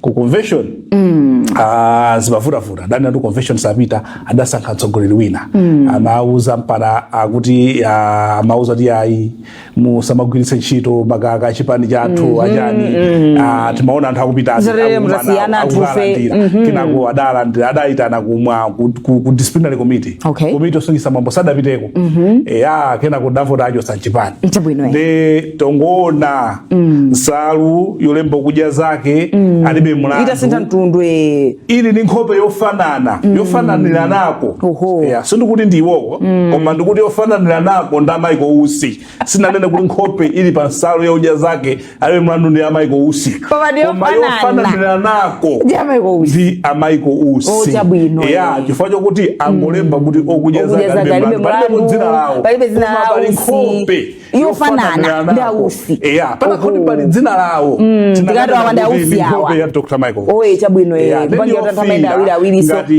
Ku convention zimavutavuta, adani atu convention sapita, adasankha mtsogoleri wina. Amauza mpana akuti amauza kuti ayi, musamagwiritse ntchito makaka achipani chathu achani. Timaona anthu akupita Zerere mutasiyana anthufe. Akukalandira. Kenako adalandira, adayitana kumwa ku disciplinary committee, komiti yosungisa mwambo, sadapiteko. Eya, kenako davota achosa mchipani. Chabwino, eh. Nde tongoona nsalu yolemba kudya zake alibe mlandu itasintha mtundu, eh. Ili ndi nkhope yofanana, yofananira nako. Yeah, sindikuti ndi iwowo, koma ndikuti yofananira nako ndi a Michael Usi. Sinanene kuti nkhope ili pa nsalu yaudya zake alibe mlandu ndi a Michael Usi, Koma ndi koma yofanana. Yofananira nako Ndi a Michael Usi. Ndi a Michael Usi. Oh, chabwino, yeah, eh. chifukwa chokuti angolemba kuti okudya Okudya zake zake alibe alibe mlandu, palibe mlandu, dzina lawo, palibe dzina koma la pali Usi. nkhope Yofanana yofananira ndi nako. a Usi. Eya, panakhoti Oho. pali dzina lawo. Tikati awa ndi kuti a Usi ndi nkhope awa. ya Dr. Michael. Oye, chabwino, eh. Yeah, Kupangira ndi kuti anthu amayenda yofira, awiri awiri so. ngati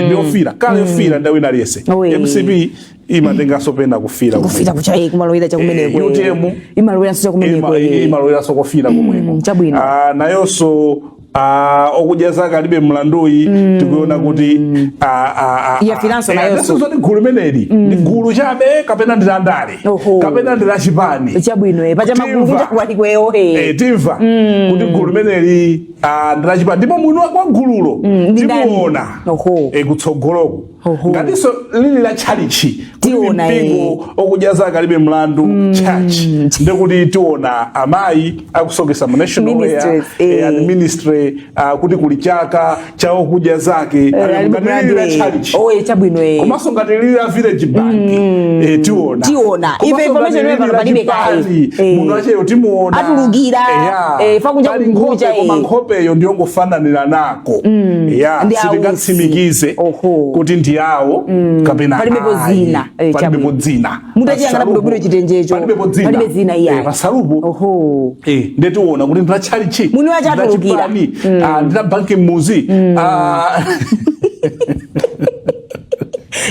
ndi yofira kale, yofira ndi wina aliyense. Oye. MCP imatenganso pena kufira. Kufira kucha, eh, kumalowera chakumeneko. UTM imaloweranso chakumeneko, eh. Imaloweranso kofira komweko. Chabwino. Nayonso okudya zake alibe mlanduyi tikuona kuti Yafiranso nayonso. Zoti gulu limeneli ndi gulu chabe kapena ndi la ndale kapena ndi la chipani. Chabwino, eh. Pacha magulu Timva. kunja kwalikweyo, eh. Timva kuti gulu limeneli ndi la chipani ndipo mwini wa gululo Ndi ndani? timuona kutsogoloko. Ngatinso lili la tchalichi, kuti ndi Tiona, eh. mpingo okudya zake alibe mlandu church, ndikuti tiona amayi akusokesa mu national Ministries, wear, eh. and ministry, kuti kuli chaka cha okudya zake alibe ngati lili la mlandu, eh. tchalichi. Oye, chabwino, eh. Komanso ngati lili la village bank, tiona. Tiona. Komanso Ife information ngati imene lili la palibe kaye. chipani, munthu acheyo timuona. Atulukira. Eya. Eh, fakunja Pali kukucha, nkhope, koma eh. nkhopeyo ndiyongofananira nako ya Ndi ausi. Sitingatsimikize kuti ndi awo kapena Palibepo ayi. zina. Eh, Palibepo chabwino. dzina. Mutachiyang'ana Pasalupo, bwinobwino chitenjecho. palibepo dzina. Palibe dzina, iyayi. Eh, pasalupo. Ndetiona kuti ndila tchalichi, Mwini wache ndila atulukira. chipani, ndila banki mmuzi.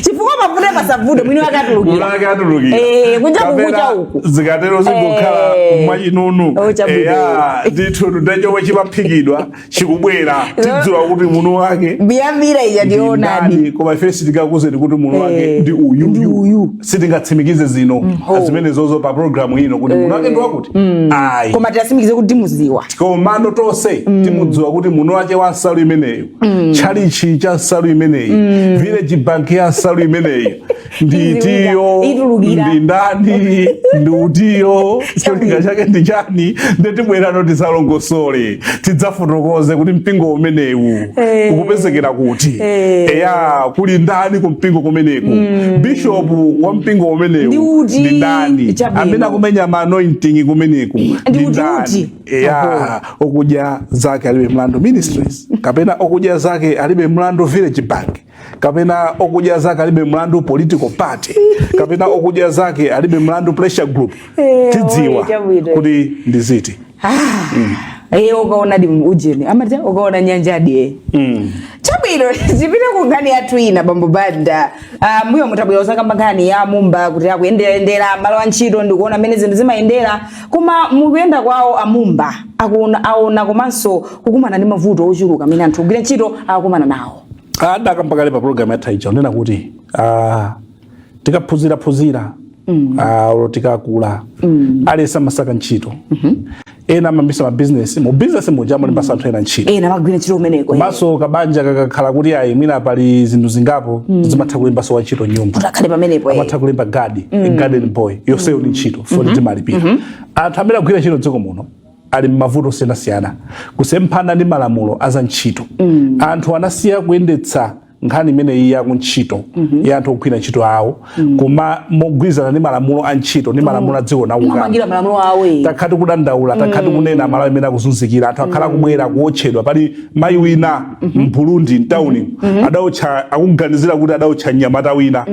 Chifukwa pavute pasavute, mwini wake atulukira. Mwini wake atulukira. Eh, kunja Kapena kukucha uku. zikatero zingokhala mwachinunu. Oh, chabwino. Eya, ndithu ndechomwe chimaphikidwa chikubwera, tidziwa kuti munthu wake Miyambira ija ndi ndionadi. ndani, koma ife sitingakuuzeni kuti munthu wake ndi uyu. Ndi uyu. Sitingatsimikize zino zimene zozo pa programu ino kuti munthu wake ndi wakuti, ayi. Koma tiyatsimikize kuti timuziwa. Komano tonse timudziwa kuti munthu wache wa nsalu imeneyo, tchalichi cha nsalu imeneyi, village bank ya nsalu imeneyi ndi itiyo, Itulukira. ndi ndani, ndi utiyo, cholinga chake ndi chani? Ndetibwerano tisalongosole, tidzafotokoze kuti mpingo umenewu ukupezekera kuti, eya, kuli ndani ku mpingo kumeneku, bishopu wa mpingo umenewu Ndi uti? ndi ndani, Chabwino. amene akumenya ma anointing kumeneku Ndi ndi uti ndani? uti? Eya, okudya zake alibe mlandu ministries kapena okudya zake alibe mlandu village bank kapena okudya zake alibe mlandu political party kapena okudya zake alibe mlandu pressure group, tidziwa oye, chabwino. Kuti ndiziti. Eh, ukaona di ujeni amati ukaona nyanjadi, eh. Chabwino, tipite ku nkhani yathu ina, bambo Banda. Mbuyo mutabwera usakamba nkhani ya Mumba kuti akuyenderayendera malo a ntchito ndikuona mmene zinthu zimayendera, koma mukuyenda kwawo amumba akuona, aona komanso kukumana ndi mavuto ochuluka amene anthu ogwira ntchito akukumana nawo. Adakamba kale pa program yathu ija unena kuti tikaphunziraphunzira, olo tikakula, aliyense amasaka ntchito. Ena amambisa mabizinesi, mu bizinesi muja amalimbasa anthu ena ntchito. Ena amagwira ntchito kumeneko, eh. Komanso kabanja kakakhala kuti ayi, mwina pali zinthu zingapo, zimatha kulembaso wantchito nyumba kuti akhale pamenepo, eh. Amatha kulemba gadi, garden boy, yonseyo ni ntchito foti timalipira. Anthu amene agwira ntchito dziko muno ali m'mavuto osiyanasiyana kusemphana ndi malamulo a za ntchito. Anthu anasiya kuyendetsa nkhani imeneyi ya kuntchito ya anthu ogwira ntchito awo, koma mogwirizana ndi malamulo a ntchito ndi malamulo a dziko nawukana. Kumangira malamulo awo, eh. Takhala tikudandaula, takhala tikunena Malawi imene akuzunzikira, anthu akhala akubwera kuotchedwa. Pali mayi wina mburundi mtawuni adaotcha, akuganizira kuti adaotcha mnyamata wina,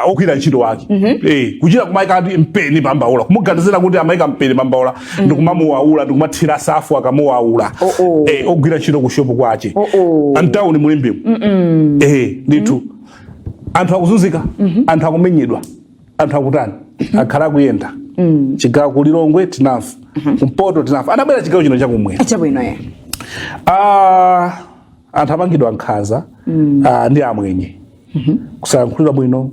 ogwira ntchito wake, kuchita kumayika ati mpeni pambaula, kumuganizira kuti amayika mpeni pambaula ndikumamuwaula, ndikumathira safu akamuwaula. Oh, oh. Ogwira ntchito ku shopu kwache Oh, oh. mtawuni mulimbimo. Ndithu anthu akuzunzika, anthu akumenyedwa, anthu akutani, akhala akuyenda chigawo ku Lilongwe tinamva, kumpoto tinamva, anabwera chigawo chino chakumwera. Chabwino, eh. Ah, anthu apangidwa nkhanza ndi amwenye, kusayankhulidwa bwino,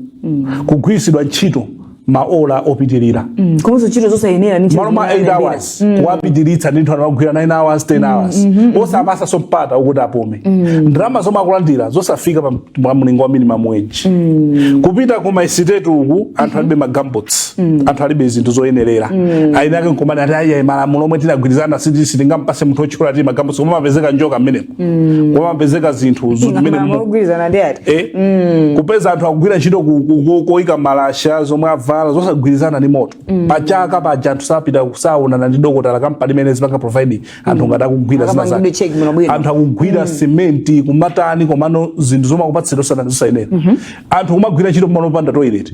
kugwiritsidwa ntchito maola opitirira. Komanso ntchito zosayenera ndi ntchito Malo ma zimene 8 hours kuwapitiritsa ndithu, anthu akugwira 9 hours, 10 hours, osapasa mpata ukuti apume. Ndalama zomwe akulandira zosafika pa mlingo wa minimum wage. Kupita ku maesiteti uku, anthu alibe ma gumboots, anthu alibe zinthu zoyenerera. Aine ake nkumani ati ayi, malamulo omwe tinagwirizana siti sitingampase munthu otchula ti ma gumboots, koma mapezeka njoka mmenemo, koma mapezeka zinthu zimene Amagwirizana ndi ati? Kupeza anthu akugwira ntchito koyika malasha, zomwe avala zosagwirizana ndi moto. Pachaka paja anthu sapita kusaonana ndi dokotala, kampani imene zipanga provide anthu ngati akugwira zina Akapangidwe zake. check bwino bwino. Anthu akugwira simenti kumatani, komano zinthu zomwe akupatsidwa zosayenera. Anthu kumagwira ntchito kumalo opanda toilet.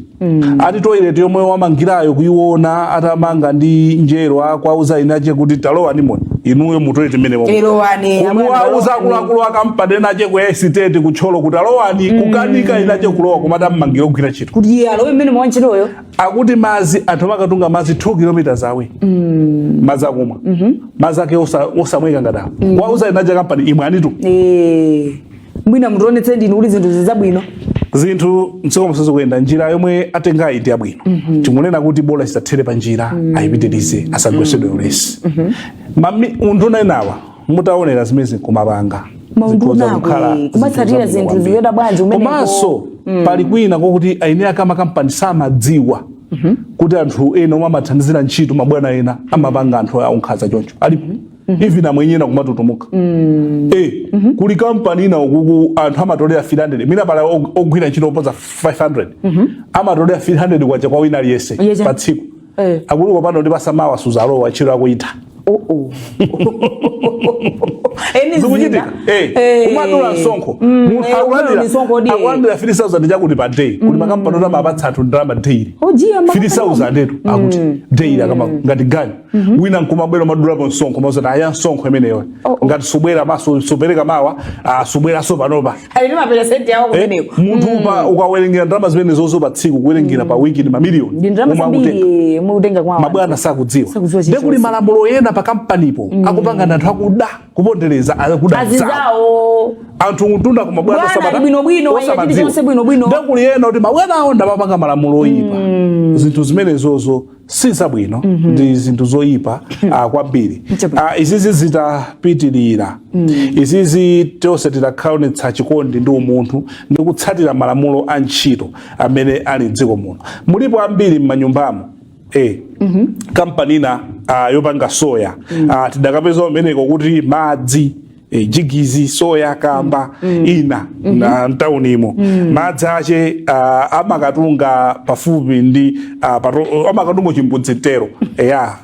Ati toilet yomwe wamangirayo kuiona atamanga ndi njerwa, kwauza inache kuti talowa nimoni inuyo mu toilet imene momwe. Elowani. Kumuwauza akuluakulu akampani enache ku estate kutcholo kuti alowani, kukanika inache kulowa, komati ammangira ogwira ntchito. Kuti iye alowe mmene mwantchitoyo. Akuti mazi, anthu amakatunga mazi 2 kilometers away, mazi akumwa, mazi ake osamweka ngati awo. Wauza inache kampani imwe anitu. Mwina mutionetse ndinu kuti zinthu zizabwino. Zinthu mdziko musazikuyenda. Njira yomwe atengayi ndi yabwino. Tikunena kuti bola chisathere pa njira, ayipitirize, asagwesedwe ulesi. Mami unduna enawa, mutaonera zimene zikumapanga, Maunduna zikhoza kukhala akwe, kumatsatira zinthu zinthu kwambiri. zikuyenda bwanji kumeneko. Komanso pali kwina kokuti aine akama kampani samadziwa kuti anthu ena omwe amathandizira ntchito, mabwana ena amapanga anthu awo nkhanza choncho alipo, even amwenyena kumatutumuka. Kuli kampani ina ukuku anthu amatolera 300, mina pala ogwira ntchito oposa 500, amatolera 300 kwacha kwa wina aliyense Yeche. pa tsiku. Akuti kopanda kuti pasamawa suzalowa, ntchito akuitha. Oh. Eni Zikuchitika. zina. Kumadula msonkho. Munthu Kumadula misonkho di. Akulandira 3000 chakuti pa day. Kuli makampani oti amapatsa anthu ndalama daily. Ojiya. 3000 etu akuti daily akama ngati ganyu. Wina nkumabwera madulapo msonkho, mazoti aya msonkho imeneyo. Oh. Ngati subwera maso supereka mawa, subwera so panopa. Ali ndi maperesenti yawo kumeneko. Munthu ukawerengera ndalama zimene zozo pa tsiku, kuwerengera pa wiki ni mamiliyoni. Ndi ndalama Omwe akutenga. zambiri mukutenga kwawo. Mabwana sakudziwa. Sakudziwa Ndiye kuli chilichonse. malamulo ena pa kampanipo akupanga ndi anthu akuda kupondereza akuda anzawo. Azizawo. Anthu mtunda kumabwana. Bwana ali bwinobwino, Osamadziwa. chilichonse bwinobwino. Ndiye kuli ena kuti mabwana awo ndamapanga malamulo oyipa. Zinthu zimenezozo si zabwino, ndi zinthu zoyipa kwambiri. Chabwino. Izizi zitapitirira, izizi tonse titakhaonetsa chikondi ndi umunthu ndi kutsatira malamulo a ntchito amene ali mdziko muno. Mulipo ambiri m'manyumbamo. Kampani ina yopanga soya, tidakapeza umeneko kuti madzi, jigizi soya kamba ina na mtaunimo, madzi ache amakatunga pafupi ndi amakatunga chimbudzi tero eya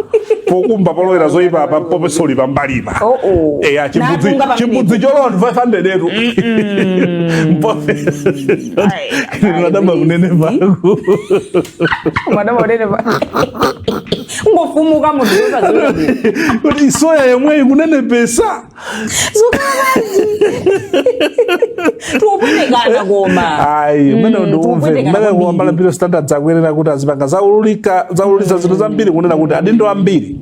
pokumba polowera zoyipa pa popesoli pambalipa. Oh. Eya, chimbudzi. Natunga pamenepo. Chimbudzi cholowa ndi 500 etu. Ai, ai, Madama kunene pako. Madama unene pa. Ngofumuka munthu yosadziwika bwino. Kuti soya yomweyi kunenepesa. Zukhala tiupwetekana koma. Ayi, umene ndiumve. Tiupwetekana Umene kwambiri. kumalipiro standards akuyenera kuti azipanga zaululika, zaululisa zinthu zambiri, kunena kuti adindo ambiri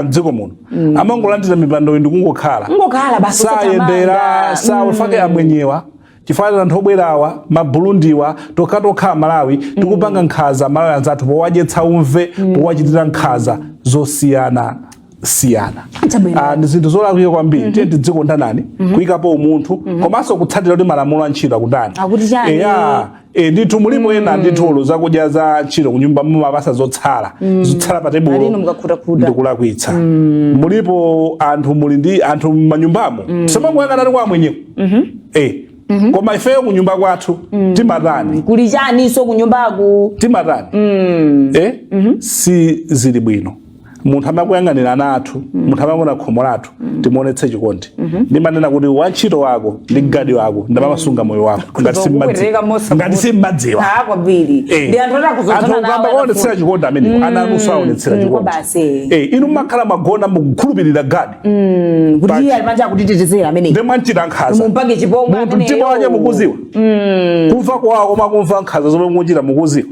mdziko muno amangolandira mipando ndi kungokhala. Ngokhala basi. Sayendera. Osathamanga. Safake amwenyewa chifukwa anthu obwerawa, mabulundiwa, tokhatokha Malawi tikupanga nkhaza Malawi anzathu powadyetsa umve, powachitira nkhaza zosiyana siyana. Chabwino. Ndi zinthu zolakwika kwambiri. Tiye tidzikondanani, kuyikapo umunthu komanso kutsatira kuti malamulo a ntchito akutani. Akuti chani? Eya, ndithu mulipo ena ndithu zakudya za ntchito kunyumba mumapasa zotsala, zotsala pa tebulo. Alino mukakhutakhuta. Ndikulakwitsa. Mulipo anthu, muli ndi anthu m'manyumbamo tisamangoyang'ana kwa amwenyeko, koma ifeyo kunyumba kwathu timatani? Kuli chaniso kunyumbaku? Timatani? Si zili bwino. Munthu amakuyang'anira ana athu, munthu amayang'ana khomo lathu, timuonetse chikondi. Ndimanena kuti wantchito wako ndi gadi wako ndamamasunga moyo wako ngati Kupwereka mosa- ngati simmadziwa. Ah, kwambiri. Ndi anthu Anthu atakuzonzana ukamba nawo. kuonetsera chikondi amenewo, ana anuso aonetsera chikondi. Basi. Inu mmakhala magona mukukhulupirira gadi. Kuti iye ali panja akutitetezera ameneyi. Ndi mwanchita nkhaza. Mumpange chipongwe Munthu mtima ameneyo. wake mukuziwa, kumva kwawo koma kumva nkhaza zomwe mukuchita mukuziwa.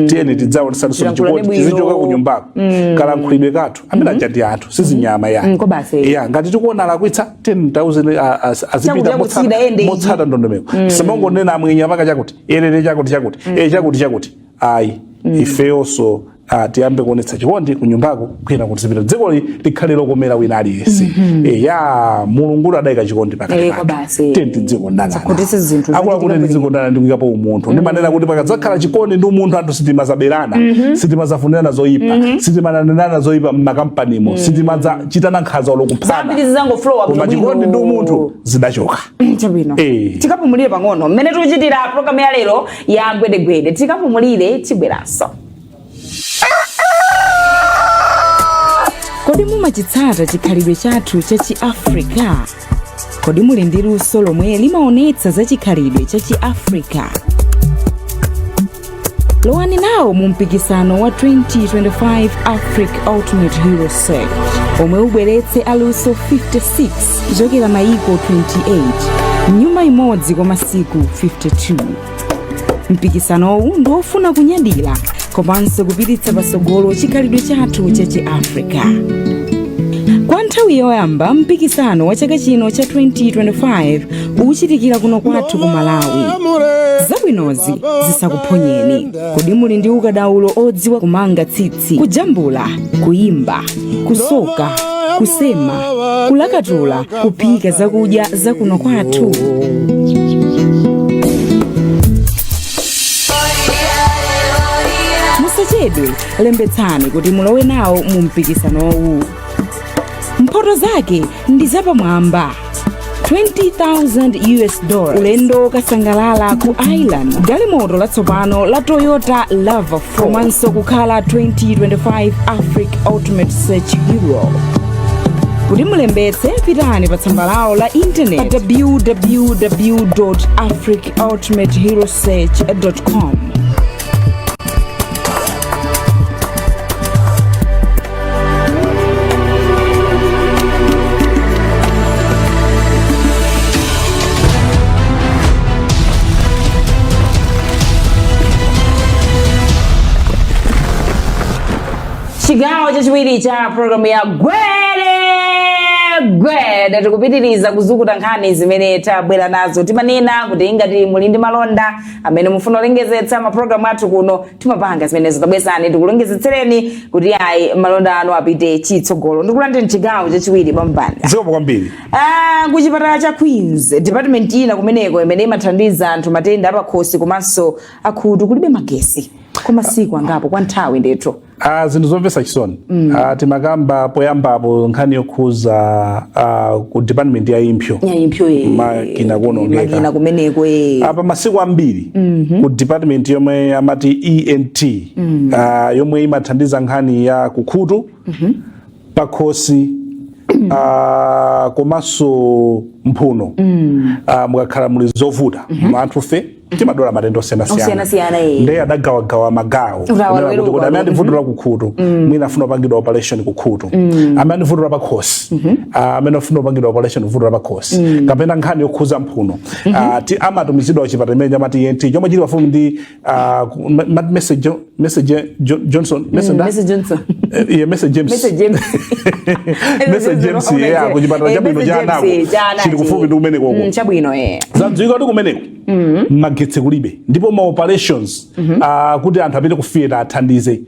Tiyeni tidzaonesanso Tilankhulane chikondi bwino. tizichoka ku nyumbako, kalankhulidwe kathu. anzathu amene aja ndi anthu, sizinyama ya. Ko basi. Ya, ngati tikuona alakwitsa, 10,000 azipita Chakuti chakuti ichi. motsata ndondomeko. Simongonena amwenye apaka chakuti erere chakuti chakuti chakuti chakuti, ayi. Ifeyonso tiyambe kuonetsa chikondi kunyumbako, kwina kuti zipita dzikoli likhale lokomera wina aliyense. Ya, Mulungu adayika chikondi pakati Kwa pathu. basi. Tiye tidzikondana. Sakhutitse zinthu Akuluakulu, zochitika. tizikondana ndi kuyikapo umunthu. Ndimanena kuti pakadzakhala chikondi ndi umunthu, anthu sitimazaberana, sitimazafunirana zoyipa, sitimananenana zoyipa mmakampanimo, sitimadzachitana nkhanza olo kuphana. Zambiri zizangoflowa. Koma chikondi ndi umunthu zidachoka. Chabwino. Tikapumulire pang'ono mmene tikuchitira programu ya lero ya Gwedegwede. Tikapumulire, tibweranso. Kodi mumachitsata chikhalidwe chathu cha Chiafrika? Kodi muli ndi luso lomwe limaonetsa za chikhalidwe cha Chiafrika? Lowani nawo mu mpikisano wa 2025 Africa Ultimate Hero Search omwe ubweretse aluso 56 kuchokera mayiko 28 nyumba imodzi kwa masiku 52. Mpikisanowu ndi wofuna kunyadira komanso kupititsa patsogolo chikhalidwe chathu cha Chiafrika. Kwa nthawi yoyamba, mpikisano wa chaka chino cha 2025 ukuchitikira kuno kwathu ku Malawi. Zabwinozi zisakuphonyeni. Kodi muli ndi ukadaulo odziwa kumanga tsitsi, kujambula, kuyimba, kusoka, kusema, kulakatula, kuphika zakudya zakuno kwathu? Musachedwe, lembetsani kuti mulowe nawo mu mpikisanowu. Mphoto zake ndi zapamwamba: 20,000 US dollars, ulendo wokasangalala ku Ireland, galimoto latsopano la Toyota RAV4, komanso kukhala 2025 Africa Ultimate Search Hero. Kuti mulembetse, pitani pa tsamba lawo la intaneti pa www africaultimateherosearch com. Chigawo chachiwiri cha programu ya Gwede Gwede, tikupitiriza kuzukuta nkhani zimene tabwera nazo. Timanena kuti ngati muli ndi malonda amene mufuna kulengezetsa mapulogalamu athu kuno, timapanga zimenezo. Tabwezani tikulengezetsereni kuti ayi, malonda anu apite chitsogolo. Ndikulandira chigawo chachiwiri, Bambanda. Zikomo kwambiri. Ah, kuchipatala cha Queens, department ina kumeneko imene imathandiza anthu matenda apakhosi komanso akhutu, kulibe magesi kwa masiku angapo, kwa nthawi ndithu. Ah, zinthu zomvetsa chisoni. Timakamba poyambapo nkhani yokhuza ku department ya impsyo. Ya impsyo. Makina kuonongeka. Makina kumeneko. Apa masiku ambiri ku department yomwe amati ENT, yomwe imathandiza nkhani ya kukhutu, pakhosi, komanso mphuno, mukakhala muli zovuta, anthu fe timadwala matenda osiyanasiyana. Osiyanasiyana. Ndiye adagawagawa magawo. Kuti awaweruka. Kunena kuti kodi amene ali vuto la kukhutu, mwina afuna kupangidwa operation kukhutu, amene ali vuto la pakhosi, amene afuna kupangidwa operation vuto la pakhosi, kapena nkhani yokhuza mphuno, amatumizidwa kuchipatala imene amati ENT chomwe chili pafupi ndi Mercy Johnson, Mercy Mercy Johnson. Yeah, Mercy James. Mercy James. Mercy James, yeah, kuchipatala chabwino Mercy cha James, anako cha anachi. chili kufupi ndi kumene koko. Chabwino. Zadziwika kuti kumeneko magetsi kulibe, ndipo ma operations kuti anthu apite ku theatre athandize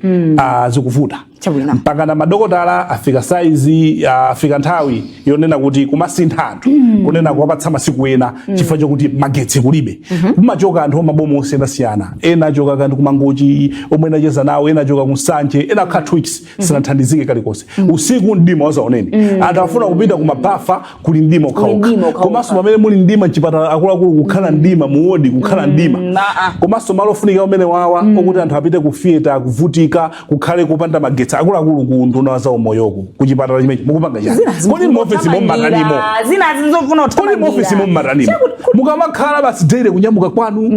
zikuvuta. Chabwino. Mpaka na madokotala afika saizi, afika nthawi yonena kuti kumasintha anthu, kunena kuwapatsa masiku ena chifukwa chokuti magetsi kulibe. Kumachoka anthu omaboma osiyanasiyana, ena achoka kandi kuMangochi omwe nacheza nawo, ena achoka kuNsanje, ena akhala 2 weeks sanathandizike kalikonse. Usiku mdima wazaoneni, anthu afuna kupita kumabafa, kuli mdima Kuli mdima okhaokha. okhaokha. Komanso pamene muli mdima mchipatala, akuluakulu, kukhala mdima mu ward, kukhala mdima, komanso malo ofunika umene wawa okuti anthu apite ku theatre akuvutika, kukhale kupanda magetsi. Akuluakulu, ku nduna za umoyoko, kuchipatala chimenechi mukupanga chani? Kodi muofisi mommatanimo? Zina zinzofuna. Kodi muofisi mommatanimo? Mukamakhala basi daily kunyamuka kwanu,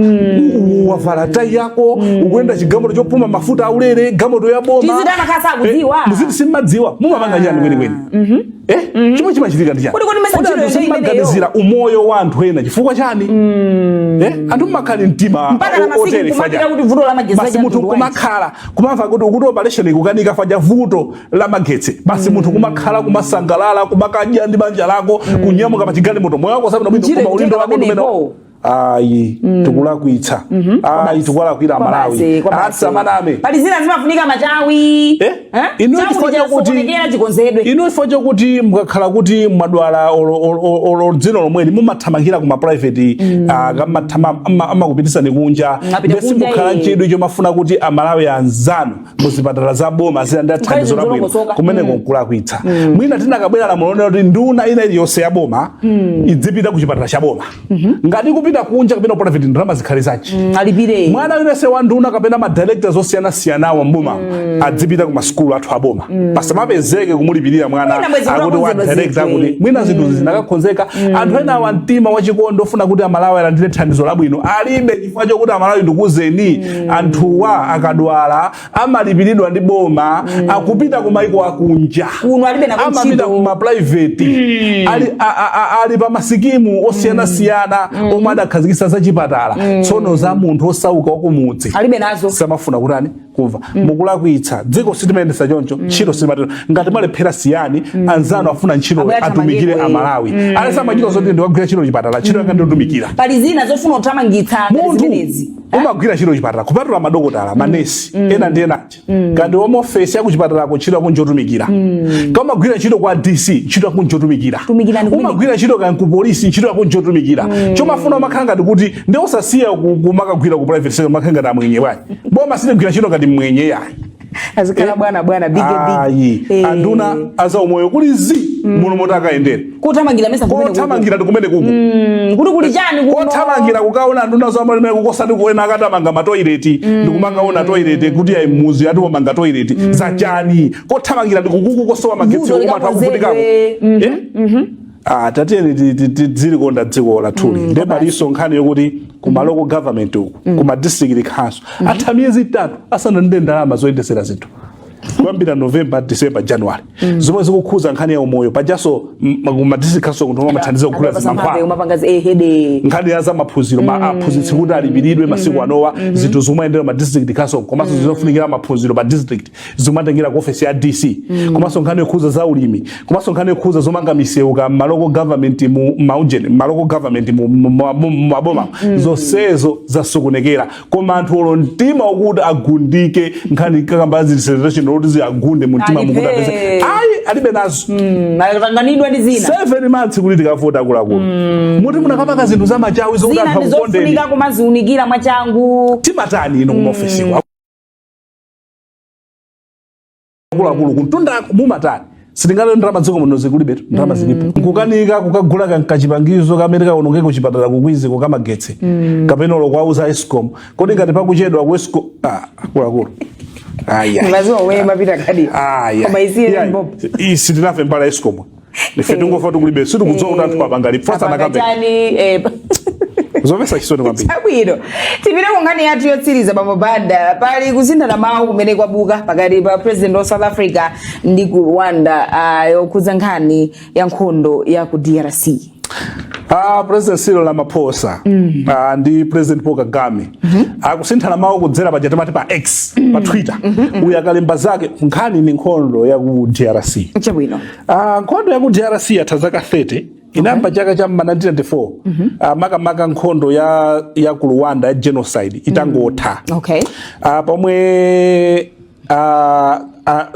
wavala tai yako, ukuyenda chigamoto chopuma mafuta aulere, gamoto ya boma. Tiziti amakhala sakudziwa. Muziti simmadziwa? Mumapanga chani kwenikweni? Eh? Chomwe chimachitika ndi chani? Kodi mesa Kodi ntchito anthu yonse imeneyo? simumaganizira umoyo wa anthu ena chifukwa chani? Eh? Anthu mmakhala mtima Mpaka na masiku otere kumapita faja. kuti vuto la magetsi Basi la munthu mtundu wanji. kumakhala kumamva kuti operation ikukanika faja vuto la magetsi, basi munthu kumakhala kumasangalala, kumakadya ndi banja lako, kunyamuka pa chigalimoto, moyo wako sabwino bwino, Ntchito koma ulindo ikutenga wako ndimene pamenepo. Ayi, tikulakwitsa. Ayi, tikulakwira Amalawi. Asamaname. Pali zina zimafunika machawi. Eh? Eh? Inu Changu chifukwa chakuti chasokonekera chikonzedwe. Inu chifukwa chokuti mukakhala kuti mwadwala olo dzino lomweli, mumathamangira kuma private, amakupitisani kunja. Mwapita Ndiye kunja, simukhala nchidwi chomafuna kuti Amalawi anzanu muzipatala za boma zilandira thandizo labwino. Zolongosoka. Kumeneko nkulakwitsa. Mwina tinakabwera lamulo lonena kuti nduna ina iliyonse ya boma idzipita ku chipatala cha boma. Ngati kupita kunja kapena private, ndalama zikhale zachi. Alipire. Mwana yense wa nduna kapena ma directors osiyanasiyanawo mboma adzipita ku masukulu athu aboma, pasamapezeke kumulipirira mwana Mwina mwezi akuti wa kunakonzedwa director zinthu, akuti. Mwina zinthu zinakakonzeka. Anthu ena awa mtima wachikondi ofuna kuti Amalawi alandire thandizo labwino alibe, chifukwa chokuti Amalawi, ndikuzeni, anthuwa akadwala amalipiridwa ndi boma, akupita ku maiko akunja. Kuno alibe nako Amapita ntchito. ku ma private, ali pa masikimu osiyanasiyana omwe adakhazikitsa za chipatala. Tsono za munthu osauka wakumudzi alibe nazo. Samafuna kutani? Kumva. Mukulakwitsa. Dziko sitimayendesa choncho, ntchito sitimatero. Ngati mwalephera, siyani. Anzanu afuna ntchito Abwera atumikire thamangidwe. Amalawi. Alesa amachita zoti ndikagwira ntchito chipatala, ntchito yanga ndiotumikira. Pali zina zofuna kuthamangitsa ngati Munthu zimenezi. umagwira ntchito chipatala, kupatula madokotala, manesi ena ndi enaja, kandi womofesi yakuchipatalako, ntchito yako njotumikira. Ka umagwira ntchito kwa DC, ntchito yako njotumikira. Tumikirani kumene. Umagwira ntchito ka ku polisi, ntchito yako njotumikira. Chomafuna umakhala ngati kuti ndi osasiya kumakagwira ku private sector, umakhala ngati amwenye bwanji? Boma sitigwira ntchito ngati mwenye yayi. Azikhala bwana bwana, big big. Ayi. Anduna azaumoyo kuli zi muno moti akayendere. Kuthamangira mesa kumene kuku. Kothamangira ndi kumene kuku. Kuti kuli chani kuno? Kothamangira kukaona nduna zaumoyo kukosati kuena akatamanga ma toilet, ndikumakaona toilet kuti ayi muzi ati wamanga toilet zachani? Kothamangira ndikukuku kosowa magetsi, Vuto omwe anthu akuvutikako. likakonzedwe. Eh? Ah, tatiyeni tizilikonda dziko lathuli. Nde palinso nkhani yokuti kuma local government uku, kuma district council, atha miyezi 3 asanandire ndalama zoyendesera zinthu, kuyambira November, December, January, zomwe zikukhuza nkhani ya umoyo. Pajaso kuma district council kunthu amathandiza kugula zimankhwala. Umapanga ehede. Nkhani ya zamaphunziro, ma aphunzitsi kuti alipiridwe masiku anowa, zinthu zimayendera ma district council, komanso zinofunikira maphunziro pa district zimatengera ku office ya DC, komanso nkhani yokhuza za ulimi, komanso nkhani yokhuza zomanga misewu ka ma local government mu maujeni, ma local government mu maboma, zonsezo zasokonekera. Koma anthu olo mtima wokuti agundike nkhani kakamba sanitation oti ziagunde mu mtima mukuti apeze, ayi, alibe nazo. Atanganidwa ndi zina. 7 months kuti tikavota, akuluakulu, muti munakapanga zinthu zamachawi zokuti Zina anthu akukondeni. ndizofunika kumaziunikira mwachangu. Timatani ino kumaofesiko, akuluakulu, kuntundako mumatani? Sitingati ndalama dziko muno zikulibetu, ndalama zilipo. Nkukanika kukagula kachipangizo kamene kaonongeka kuchipatala kukwiziko kamagetsi, kapena olo kwauza Escom. Kodi ngati pakuchedwa ku Escom? Ah, akuluakulu, aya. Maziwa umene mapita kadi. Aya. Koma isiye Iya, mbopo. isi tinafe mbala Escom. Ife tingofa tikulibe, sitikudziwa kuti anthu apanga lipo Apanga sanakambe. chani, Zomvetsa chisoni kwambiri. Chabwino, tipite ku nkhani yathu yotsiriza, bambo Banda. Pali kusinthana mawu kumene kwabuka pakati pa president wa South Africa ndi ku Rwanda, yokhudza nkhani ya nkhondo ya ku DRC. Ah, President Cyril Ramaphosa ndi President Paul Kagame akusinthana mawu kudzera paja timati pa X, pa Twitter. Uyu akalemba zake. Nkhani ni nkhondo ya ku DRC. Nkhondo ya ku DRC yatha zaka 30. Inayamba chaka cha ma 1994, makamaka nkhondo ya ku Rwanda ya genocide itangotha. Pomwe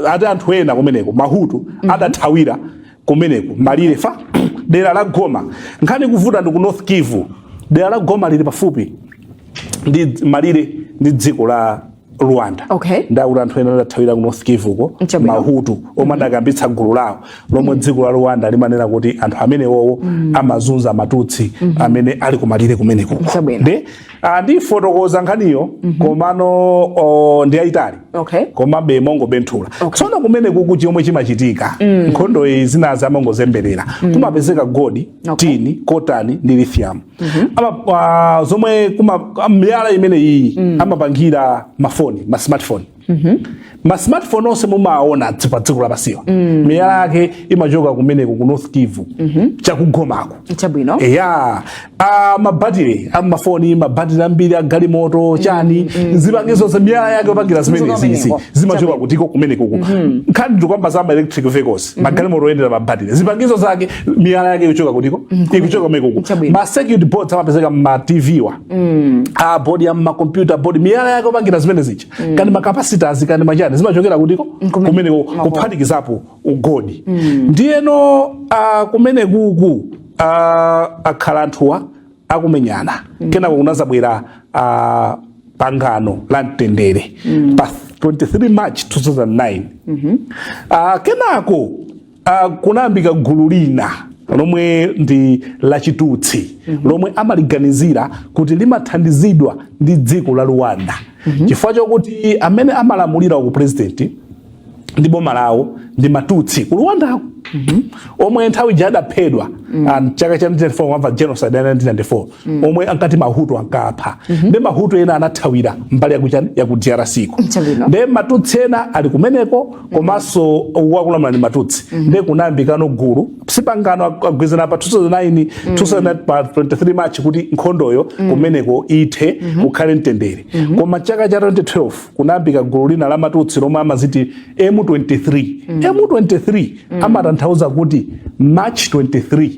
ati anthu ena kumeneko, Mahutu, adathawira kumeneko malire fa dera la Goma. Nkhani kuvuta ndi ku North Kivu. Dera la Goma lili pafupi ndi malire ndi dziko la Rwanda. Ndakuti anthu ena adathawira ku North Kivu ko, Mahutu omwe adakambitsa gulu lawo lomwe dziko la Rwanda limanena kuti anthu amenewowo amazunza Matutsi amene ali kumalire kumeneko. Nde ndifotokoza nkhaniyo, komano ndi yayitali, komabe mongobenthula. Tsono kumene kuku chomwe chimachitika, nkhondo iyi zinazi amangozemberera, kumapezeka gold, tin, coltan ndi lithium. Ama, zomwe kuma miyala imene iyi amapangira mafoni, ma smartphone. Ma smartphone onse mumaona pa dziko lapansiwa, miyala yake imachoka kumeneko ku North Kivu, chakugomako. Eya, mabatire amafoni, mabatire ambiri agalimoto, chani, zipangizo za miyala yake yopangira zimenezi kumeneko. zimachoka kutiko? Kumeneko. Nkhani tikuyamba za ma electric vehicles, magalimoto oyendera mabatire, zipangizo zake miyala yake ikuchoka kutiko? Ikuchoka kumeneko. Ma circuit boards amapezeka ma TV wa, board ya ma computer board, miyala yake yopangira zimene zija, kani ma capacitors, kani machani, zimachokera kutiko? Kumeneko, kuphatikizapo ugodi. Ndiyeno kumenekuku akhala anthuwa akumenyana. Kenako kunazabwera pangano la mtendere pa 23 March 2009. Kenako kunayambika gulu lina lomwe ndi lachitutsi, lomwe amaliganizira kuti limathandizidwa ndi dziko la Rwanda, chifukwa chokuti amene amalamulira ku president ndi boma lawo ndi Matutsi ku Rwandako, omwe nthawi ija adaphedwa chaka cha 1994, wamva genocide ya 1994, omwe ankati Mahutu ankapha. Ndi Mahutu ena anathawira mbali yakuchani, yaku DRC ko. Ndi Matutsi ena ali kumeneko, komanso wakulamula ndi Matutsi. Ndi kunayambikano gulu, sipangano agwizana pa 2009, 2009 pa 23 March kuti nkhondoyo kumeneko ithe, kukhale mtendere. Koma chaka cha 2012 kunayambika gulu lina la Matutsi lomwe amaziti M23. M23 amatanthauza kuti March 23,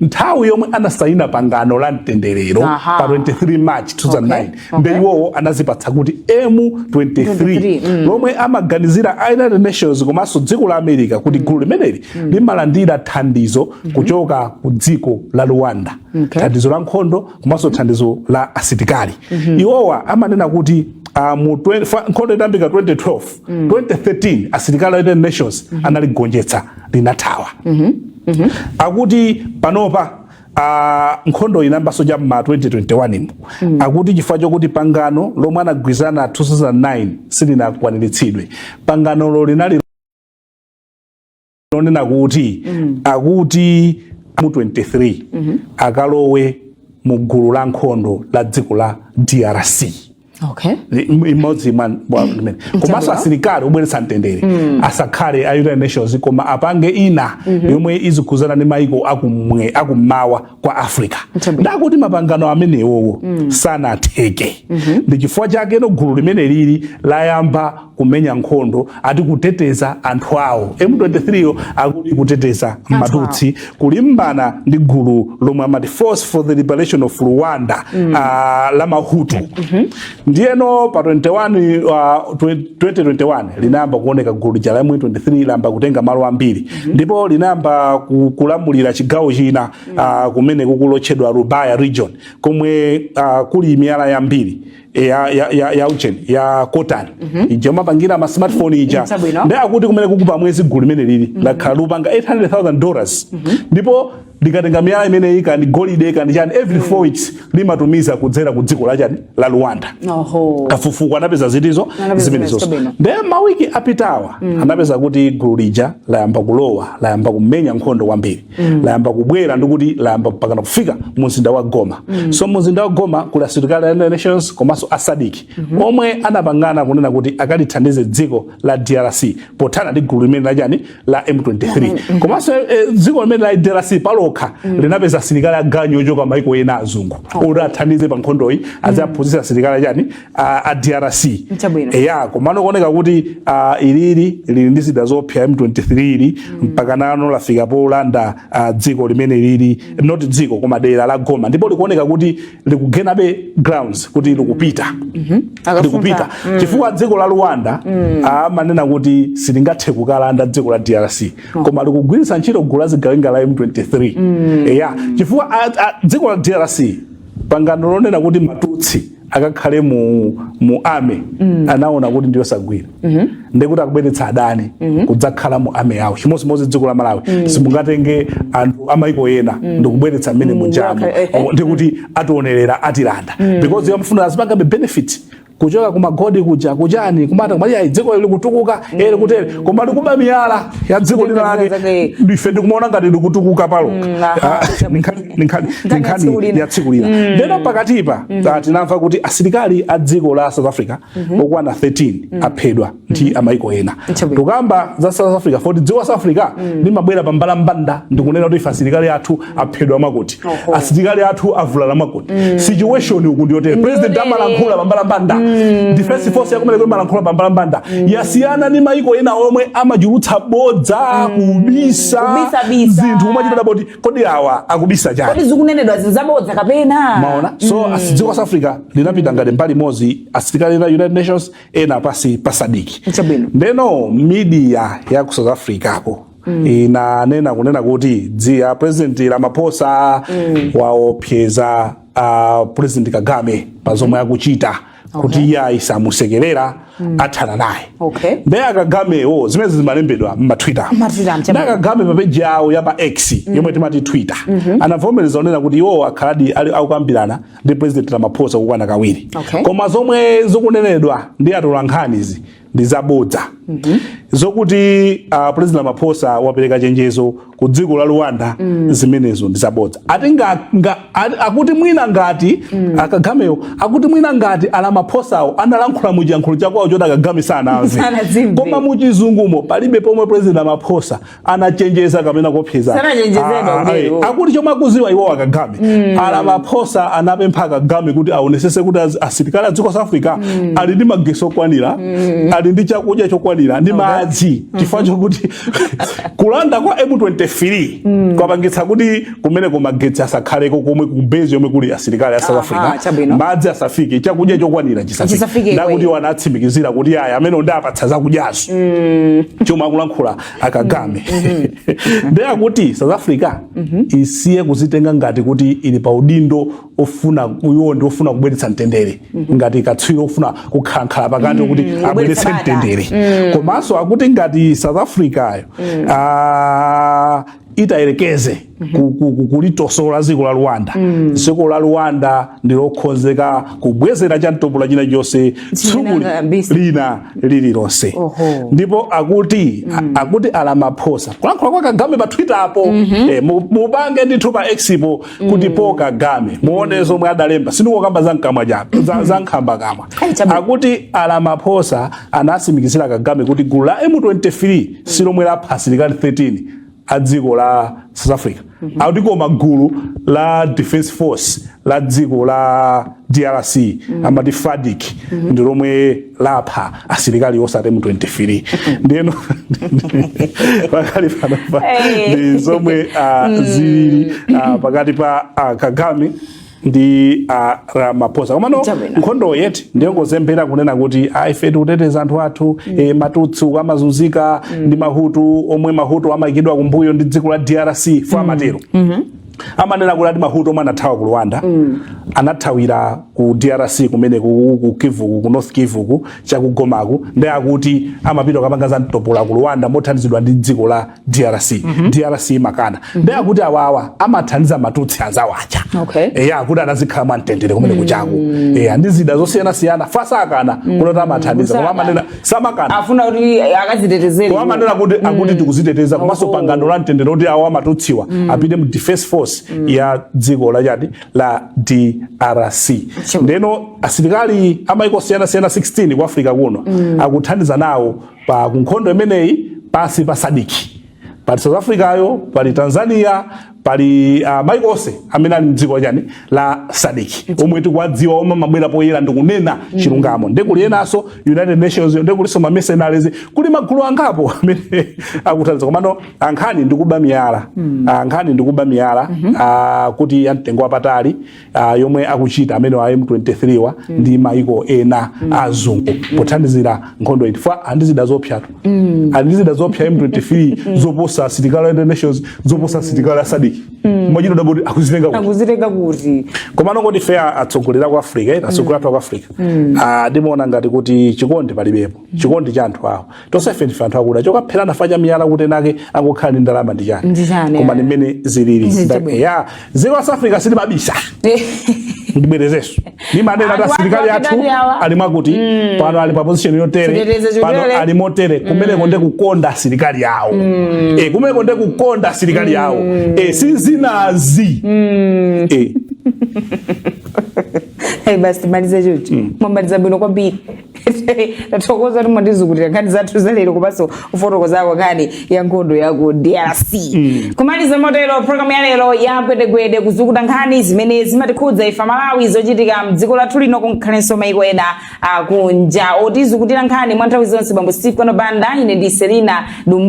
nthawi yomwe anasayina pangano la mtenderero pa 23 March 2009. Nde iwowo anazipatsa kuti M23, 23, lomwe amaganizira United Nations komanso dziko la America kuti gulu limeneli limalandira thandizo kuchoka ku dziko la Rwanda, thandizo la nkhondo komanso thandizo la asilikali. Iwowa amanena kuti mu 20 nkhondo itambika 2012, 2013 asilikali a United Nations analigonjetsa, linathawa. Akuti panopa nkhondo inambanso cha ma 2021 mu. Akuti chifukwa chokuti pangano lomwe anagwizana 2009 silinakwaniritsidwe. Panganolo linali lonena kuti akuti mu 23 akalowe mu gulu la nkhondo la dziko la DRC. Imodzi mwa limene komanso asilikali obweretsa mtendere asakhale a United Nations, koma apange ina yomwe izikhuzana ndi maiko akummawa kwa Africa. Ndakuti mapangano amenewowo sanatheke. Ndi chifukwa chake no gulu limene lili layamba kumenya nkhondo, ati kuteteza anthu awo. M23 yo akuti kuteteza Matutsi, kulimbana ndi gulu lomwe amati Force for the Liberation of Rwanda, la Mahutu. Ndiyeno pa 21 2021 linayamba kuoneka gulu lija la M23, layamba kutenga malo ambiri, ndipo linayamba kulamulira chigawo china kumene kukulotchedwa Rubaya region, komwe kuli miyala yambiri ya ucheni, ya coltan ija umapangira ma smartphone ija. Ndi akuti kumene kukupa mwezi gulu limene lili lakhala lupanga $800,000, ndipo likatenga miyala imeneyi, kandi golide, kandi chani, every 4 weeks limatumiza kudzera ku dziko la chani, la Rwanda. Kafukufuku anapeza zitizo? Anapeza zimenezozo. Nde mawiki apitawa anapeza kuti gulu lija layamba kulowa, layamba kumenya nkhondo kwambiri, layamba kubwera, ndikuti layamba mpakana kufika mu mzinda wa Goma. So mu mzinda wa Goma kuli asilikali a United Nations komanso a SADC, omwe anapangana kunena kuti akalithandize dziko la DRC pothana ndi gulu limene lachani, la M23. Komanso dziko limene la DRC palokha linapeza asilikali aganyu ochoka maiko ena azungu oti athandize pa nkhondoyi, aziaphunzitsa asilikali achani, a DRC. Eya, komano kuoneka kuti ilili lili ndi zida zopsa M23 ili, mpaka nano lafika polanda dziko limene lili, not dziko koma dera la Goma, ndipo likuoneka kuti likugenabe grounds, kuti likupita, likupita, chifukwa dziko la Rwanda amanena kuti silingathe kukalanda dziko la DRC, koma likugwiritsa ntchito gulu la zigawenga la M23. Eya, chifukwa dziko la DRC pangano lonena kuti Matutsi akakhale mu army anaona kuti ndiyosagwira, ndikuti akubweretsa adani kudzakhala mu army yawo. Chimodzimodzi dziko la Malawi, simungatenge anthu amaiko ena ndikubweretsa mmene mujamo, ndikuti ationerera, atilanda, because amafuna azipangabe benefit Kuchoka kumagodi kuja kuchani kumata kumati ayi, dziko likutukuka, likutere, koma likuba miyala ya dziko lina lake. Zake. Ife ndikumaona ngati likutukuka paloka. Aha. Ah, ni nkhani Nkhani ya tsiku lina. Ya tsiku lina. Ndeno pakatipa tinamva kuti asilikali a dziko la South Africa okwana 13 aphedwa ndi amaiko ena. Chabwino. Tukamba za South Africa poti dziko la South Africa limabwera pambalambanda ndikunena kuti ife asilikali athu aphedwa mwakuti, asilikali athu avulala mwakuti. Situation uku ndiyotere, president Ndiyotere. amalankhula pambalambanda, defense force yakumene kuti malankhula pambalambanda. Yasiyana ndi maiko ena omwe amachulutsa bodza, kubisa Kubisa-bisa. zinthu, kumachita kuti kodi awa akubisa chani? Kodi zikunenedwa zinzabodza kapena? Maona? So dziko la South Africa linapita ngati mbali imodzi asilikali na United Nations, ena pasi pa SADC. Chabwino. Ndeno media ya ku South Africa ko inanena kunena kuti dziya President Ramaphosa waopseza President Kagame pa zomwe akuchita, kuti iye ayisamusekerera, athana naye. Ndiye akagamewo, zimene zimalembedwa mma Twitter. Ma Twitter, Ndiye akagame pa page yawo ya pa X, yomwe timati Twitter, anavomereza kunena kuti iwo akhaladi ali akukambirana ndi President Ramaphosa kukwana kawiri, koma zomwe zikunenedwa ndi atolankhanizi ndi zabodza, zokuti President Ramaphosa wapereka chenjezo ku dziko la Rwanda, zimenezo ndi zabodza. Ati akuti mwina ngati akagamewo, akuti mwina ngati aramaphosawo analankhula muchiyankhulo chakwawo choti akagame sanamve. Sanadzimve. Koma muchizungumo palibe pomwe President Ramaphosa anachenjeza kapena kuopseza. Sanachenjezedwa kutero. Akuti chomwe akuziwa iwo akagame, aramaphosa anapempha akagame kuti aonesese kuti asilikali a dziko South Africa ali ndi magesi okwanira, ali ndi chakudya chokwanira ndi madzi, chifukwa chokuti kulanda kwa M23 kwapangitsa kuti kumeneko magetsi asakhaleko, komwe ku base yomwe kuli asilikali a South Africa, madzi asafike, chakudya chokwanira chisafike. Chisafike. Ndakuti wanatsimikizira kuti aya amene ndapatsa zakudyazo. Chomwe akulankhula akagame, ndiye akuti South Africa isiye kuzitenga ngati kuti ili pa udindo ofuna, iwo ndi ofuna kubweretsa mtendere, ngati katswiri ofuna kukhalakhala pakati kuti abweretse Kubweretsa bata. mtendere. Komanso akuti ngati South Africayo itayerekeze kulitosola dziko la Rwanda, dziko la Rwanda ndilokhozeka kubwezera chamtopola china chonse tsiku Chimene lina lililonse. Ndipo akuti akuti aramaphosa, kulankhula kwa Kagame pa Twitter apo, mupange ndithu pa X po kuti po Kagame, muone zomwe adalemba. Sindikukamba za mkamwa chabe, za nkhamba kamwa. Ayi, chabwino. Akuti aramaphosa anasimikizira Kagame kuti gulu la M23 silomwe lapha asilikali 13 a dziko la South Africa. Akuti koma gulu la defense force la dziko la DRC, amati FARDC, ndi lomwe lapha asilikali osati M23. Ndiyeno pakali panopa ndi zomwe zilili pakati pa Kagame ndi Ramaphosa. Komano nkhondo yeti ndiyongozembera kunena kuti ife tikuteteza anthu athu, Matutsi amazunzika ndi Mahutu, omwe Mahutu amayikidwa kumbuyo ndi dziko la DRC. Fo amatero, amanena kuti ati Mahutu omwe anathawa ku Rwanda anathawira ku DRC kumene ku Kivu, ku North Kivu, ku chakugomaku. Ndi akuti amapita kukapanga za mtopola ku Rwanda mothandizidwa ndi dziko la DRC. DRC imakana. Ndi akuti awawa amathandiza Matutsi anzawo aja, eya, akuti anazikhala mwamtendere kumene kuchaku, eya, ndi zida zosiyanasiyana. Fasakana kuti amathandiza, koma amanena samakana. Afuna kuti akazitetezere. Koma amanena kuti akuti tikuziteteza, komanso pangano la mtendere kuti awo amatutsiwa apite mu defense force ya dziko la chati la DRC. Ndeno asilikali amaiko osiyanasiyana 16 ku Africa kuno akuthandiza nawo pa kunkhondo imeneyi pasi pa SADC. Pali South Africayo, pali Tanzania, pali maiko onse amene ali mdziko chani la SADC, omwe tikuwadziwa, omwe amabwera poyera ndikunena chilungamo. Ndi kuli enanso United Nations, ndi kulinso ma mercenaries, kuli magulu angapo amene akuthandiza. Komano ankhani ndikuba miyala, ankhani ndikuba miyala kuti ya mtengo wapatali yomwe akuchita amene wa M23 wa ndi maiko ena azungu pothandizira nkhondo iyi. Fa andizida zopyatu, andizida zopya M23 zoposa asilikali a United Nations, zoposa asilikali a SADC. Mwachita daboti akuzitenga kuti? Akuzitenga kuti? Komano kodi fe atsogoleri ku Africa, atsogoleri athu aku Africa, ndimaona ngati kuti chikondi palibepo, chikondi cha anthu awo. Tonsefe ndife anthu akuda, chokapherana fa cha miyala kuti enake angokhala ndi ndalama ndi chani? Ndi chani, Koma eh. ndi mmene zilili. Ndi chabwino. Ya, dziko la South Africa silimabisa. Ndibwerezenso, nimanena Anthu kuti asilikali athu athu apitadi awa. Ali mwakuti pano, ali pa position yotere. Chitetezo chotere. Pano ali motere. Kumeneko nde kukonda asilikali awo. Kumeneko nde kukonda asilikali awo, sizinazi. Hey, basi timalize chocho. Mwamaliza bwino kwambiri. Tathokoza kuti mwatizukutira nkhani zathu zalero komanso kufotokozako nkhani ya nkhondo ya ku DRC. Kumaliza motero programu ya lero ya Gwedegwede, kuzukuta nkhani zimene zimatikhudza ife Malawi, zochitika mdziko lathu lino kunkhalenso maiko ena akunja. Otizukutira nkhani mwa nthawi zonse bambo Steve Kanobanda, ine ndi Selina Dumbu.